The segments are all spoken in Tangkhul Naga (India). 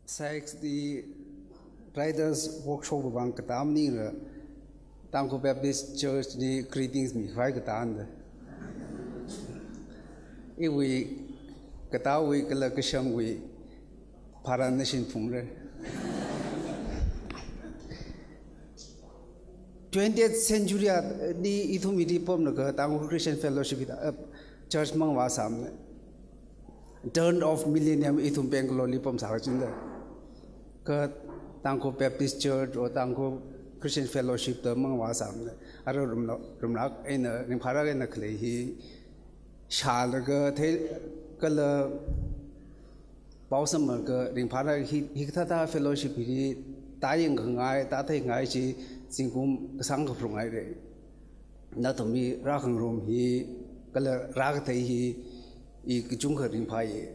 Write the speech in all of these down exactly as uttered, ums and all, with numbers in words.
Six di writers workshop vang katā maningla Tangkhul Baptist Church li greetings mikhavai katāna. Iwui katāwui kala kashangwui pharan na shinphungra. Twentieth century li ithum hili pamlaga Tangkhul Christian Fellowship hithā, eh, church mangvāsāmana. Turn of millennium ithum Bangalore li pamsā kajina. Kha Tangkhul Baptist Church or Tangkhul Christian Fellowship da mangvāsāmana. Ara rumla-, rumlāk eina, ringphālāk eina khalei hi shālaga thei kala pao samlaga ringphālāk hi, hikathāda fellowship hi tāyangkhangai, tātheingai chi zingkum kasāng kapharuk ngaira. Nathumli rākhangarum hi, kala rākathei hi, i kachungkha ringphāya.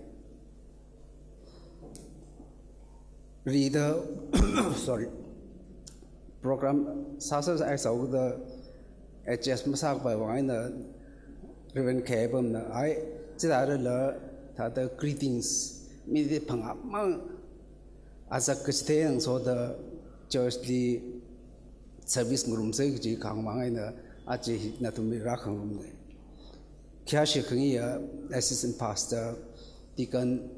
Rida, sorry, program sāsā sāsā da adjust masākapai vang eina Reverend K pamna, ai, chithālala thāda greetings, mi di phangā mang, azak kachithei ngasoda church li service ngarumsa kaji kahāng mang eina aja hi nathumli rākhangarumna. Khayāshi khangayi assistant pastor, deacon,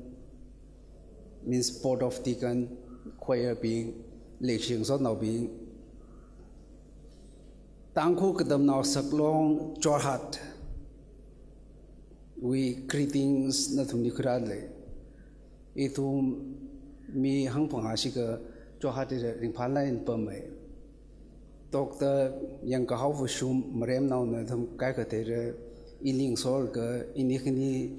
means board of deacon, choir bing, leishing sotnaobing, Tangkhul Katamnao Saklong Jorhat wui greetings nathumli khuirālei. Ithum mi hangphangā shikha Jorhat hili ringphālāk eina pamma. Doctor Yangkahao Vashum Maremnaona nathum kaikha theira, ili ngasoakha ini khani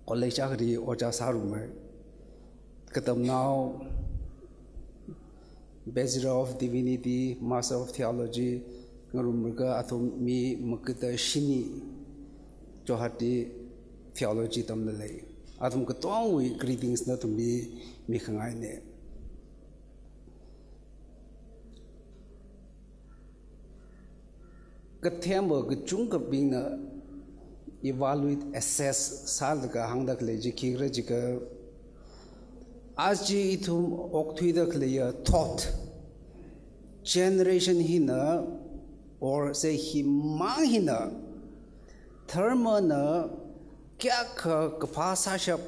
college akhali ojā sārumma. Katamnao Bachelor of Divinity, Master of Theology ngarumlaga athum mi makhata shini Jorhat li theology tamda lei. Athum katongawui greetings nathumli mikhangaina. Kathemva kachungkhabingna evaluate, assess sālaga hāngda khalei chi khikhala jiakha, aja ithum okthuida khaleiya thot generation hina, or say himang hina, dharmana kayākha kaphā sāshap,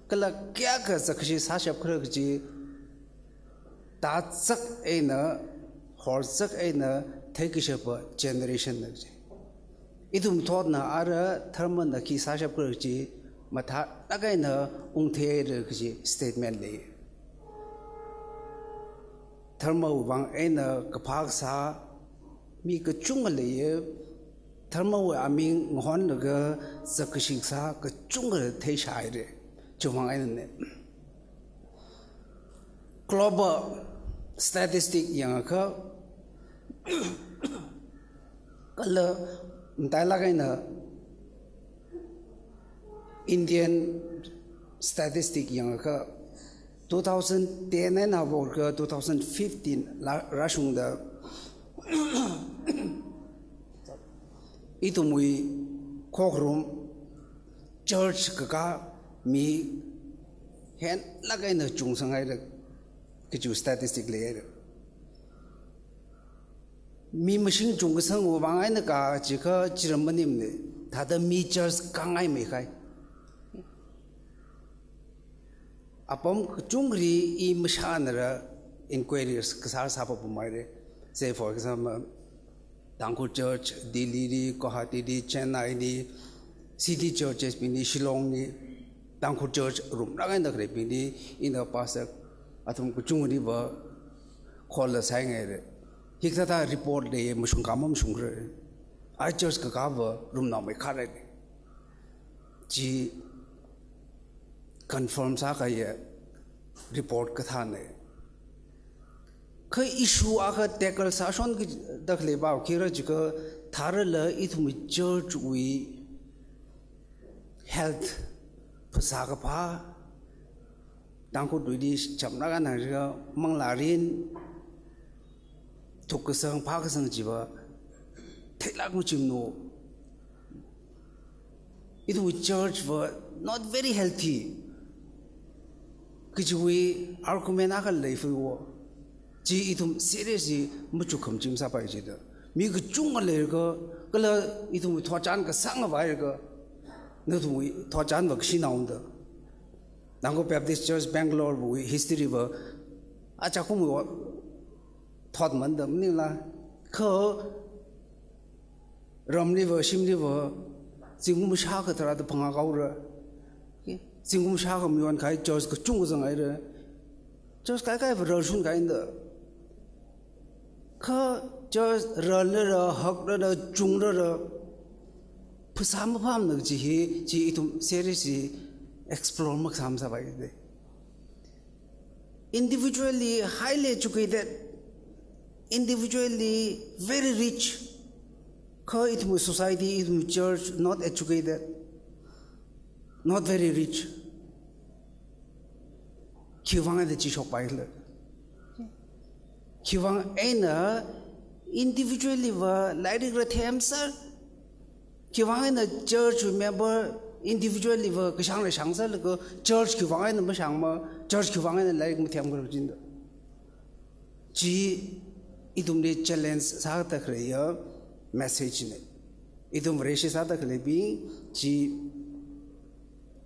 kala kayākha zakkashi sāshapkhala kaji, tāzak eina, horzak eina theikashapa generation na kaji. Ithum thotna ara dharmana khi sāshapkhala kaji mathālāk eina ungtheira kaji statement lei. Dharmawui vang eina kaphā kasā mi kachungkha leiya, dharmawui aming ngahonlaga zakkashi kasā kachungkha theishāhaira. Chiwui vang einana. Global statistic yangakha, kala matailāk eina Indian statistic yangakha, two thousand ten eina haphoklaga two thousand fifteen la rāshungda ithumwui khokharum church kakā mi henlāk eina chungsanghaira kaji statistic leihaira. Mi mashing chungkasangwui vang eina ka jiakha chiram maningmana, thāda mi church kāngai meikhai. Apam kachungkhali i mashānara inquiries kasā sāpapamhaira. Say for example, Tangkhul church Delhi li, Guwahati li, Chennai li, city churches bingli, Shillong li, Tangkhul church rumlāk eina khaleibingli, ina pastor athum kachungkhaliva khola saingaira. Hikathā report leiya, mashungkha mamashungra. Ai church kakāva rumnao meikhara. Chi confirm sākahaiya report kathāna. Kha issue akha tackle sāshon kida khaleiva khikhala jiakha, tharala ithum church wui health, phasā kaphā, Tangkhul tuili chamlāk eina jiakha manglārin, thukkasang, phākasang chiva theilāk machimno. Ithum church va not very healthy. Kajiwui argument akha leifui wo. Chi ithum seriously machuk khamchim sāpai chida. Mi kachunga leiraka, kala ithum thotchan kasāngva leiraka, nathumwui thotchanva kashinaoda. Nangko Baptist Church Bangalore wui history va, achakum wa thot manda maningla, kha ramliva, shimliva, zingkum shākha tharāda phangā kaora. Okay? Zingkum shākha mayon kahai church kachungkha zangaira. Church kaikaiva rarshun kahaida. Kha church rarlala, haklala, chunglala, phasā mapamna kaji hi, chi ithum seriously explore makasā masāpaida. Individually highly educated, individually very rich, kha ithum society, ithum church not educated, not very rich. Khiwuivang eina chi shokpaila? Khiwuivang eina individually va lairik ra themser? Khiwuivang eina church member individually va kashang ra shangserlaga church khiwuivang eina mashangma, church khiwuivang eina lairik mathemkhala jinda. Chi ithumli challenge sāda khaleiya message na. Ithum Vareshi sāda khaleibing chi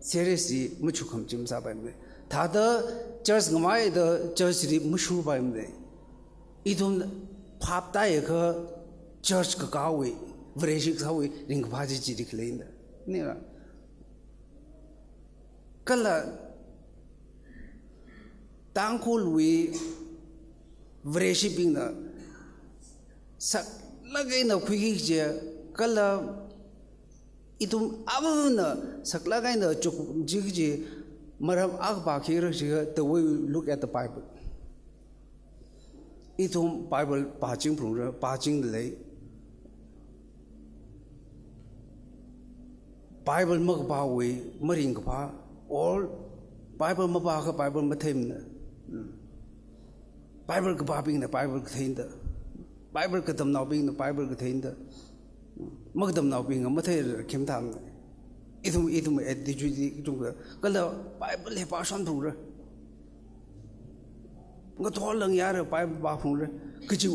seriously machuk khamchim sāpaimana. Thāda church ngamaida church li mashurpaimana. Ithum phap tāhaiakha church kakāwui, Vareshi kasāwui ringkaphā chi chili khaleina. Nira. Kala Tangkhulwui Vareshibingna saklāk eina khuiki kaji, kala ithum avāva̱na saklāk eina chukjiki kaji maram akha pāki kaji, the way we look at the Bible. Ithum Bible pāching phungra, pāchingda lei. Bible makapāwui maringkaphā, or Bible mapākha Bible matheimana. Hmm. Bible kapābingna Bible katheida. Bible katamnaobingna Bible katheida. Makatamnaobingna matheira khim tham. Ithum, ithum attitude hi kachungkha. Kala Bible hi pāshon phungra. Ngathor lang yara Bible pā phungra. Kaji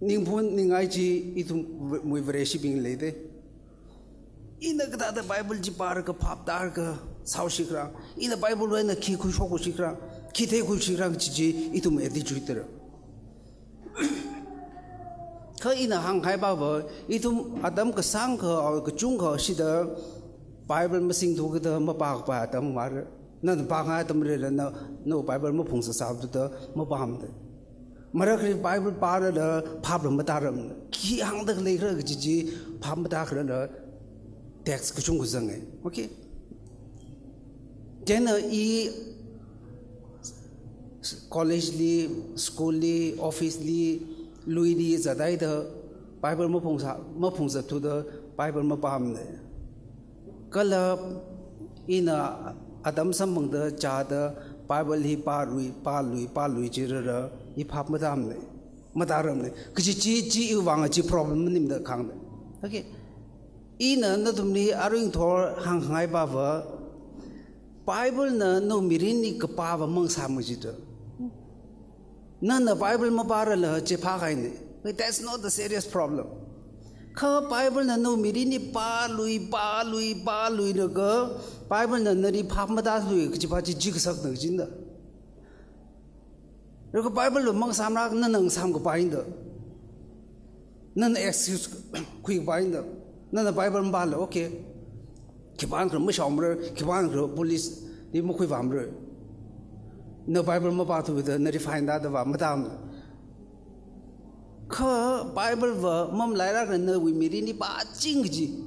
ningphun ningai chi ithumwui Vareshibing leida. Ina kathāda Bible chi pāraka phap tālāka sāoshikra. Ina Bible wui eina khi khuishokshikra, khi theikhuishikra kaji chi ithum attitude ra. Kha ina hāngkahai pava, ithum atam kasāngkha, kachungkha shida Bible masingthu kada mapākapā atam mara. Nana pāngai atam leilala, na, na Bible maphungsā sāthuda mapāmada. Marakli Bible pārala phapla matāramna. Khi hāngda leikhala kaji chi phap matākhala text kachungkha zanga. Okay? Chieina i college li, school li, office li, luili zathaida Bible maphungsā, maphungzatthuda Bible mapāmana. Kala ina atam samphangda chāda Bible hi pārui, pārui, pārui jirala i phap matāmana. Matāramna. Kaji chi, chi iwui vang chi problem maningmada kahāngna. Okay. Ina nathumli aruingathor hāngngai pava, Bible na nawui mirinli kapāva mangasāmana jida. Nana Bible mapārala chi phākahaina. That's not a serious problem. Kha Bible na nawui mirinli pārui, pārui, pāruilaga, Bible na nali phap matāthui kajipa chi jikasakna kajina. Laga Bible lo mangasāmara, nana ngasāmkapai da. Nana excuse khuikapai da. Nana Bible mapāla, okay. Khipākhala mashaomara, khipākhala police li makhuivāmara. Na Bible mapāthuda, nali fine tāda vā matāmana. Kha Bible va mamalailākla nawui mirinli pāching kaji.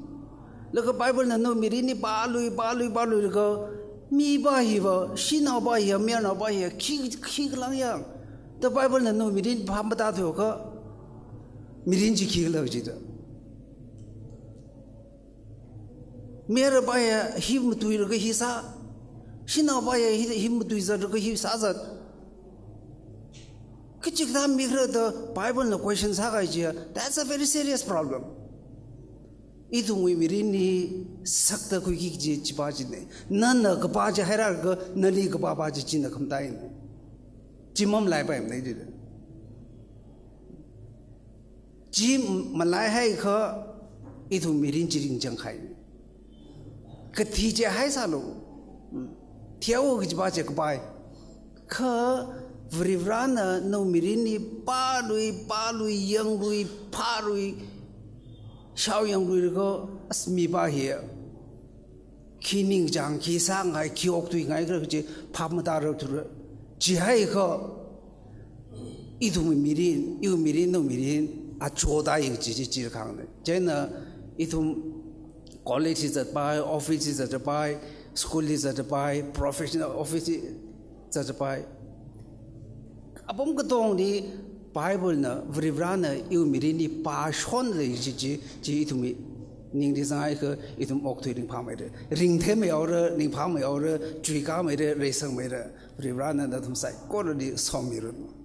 Laga Bible na nawui mirinli pārui, pārui, pāruilaga, mipā hiva, shanaopā hiya, mayarnaopā hiya, khi, khikhala yang. Da Bible na nawui mirinli phap matāthuakha, mirin chi khikhala jida. Mayarpā hiya hi matuilaga hi sā. Shanaopā hiya hi, hi matuizatraga hi sāzat. Kachikathā mikhala da Bible na question sākahai chiya, that's a very serious problem. Ithumwui mirinli sakta khuiki kaji chipā china. Nana kapā chi hairālaga nali kapāpā chi china khamataina. Chi mamalaipaimanei chida. Chi malaihaiakha ithum mirin chi ringchang kahaina. Kathi chi haisālu. Thihaowa kajipā chi kapai. Kha Varivarana nawui mirinli pālui, pālui, yanglui, phālui, shaoyangluilaga, as mipā hi khi ningchāng, khi sāngai, khi okthuingaikhala kaji phap matārathura. Chihaiakha ithumwui mirin, iwui mirin, nawui mirin, achotāi kaji chi, chi khangna. Chieina ithum college li zatpai, office li zatpai, school li zatpai, professional office li zatpai. Apam katongli Bible na, Varivarana iwui mirinli pāshonlei kaji chi, chi ithumwui ningli zanghaiakha ithum okthui ringphāmeira. Ringtheimeira, ringphāmeira, chuikāmeira, reisangmeira. Varivarana nathum saikorali somiranu.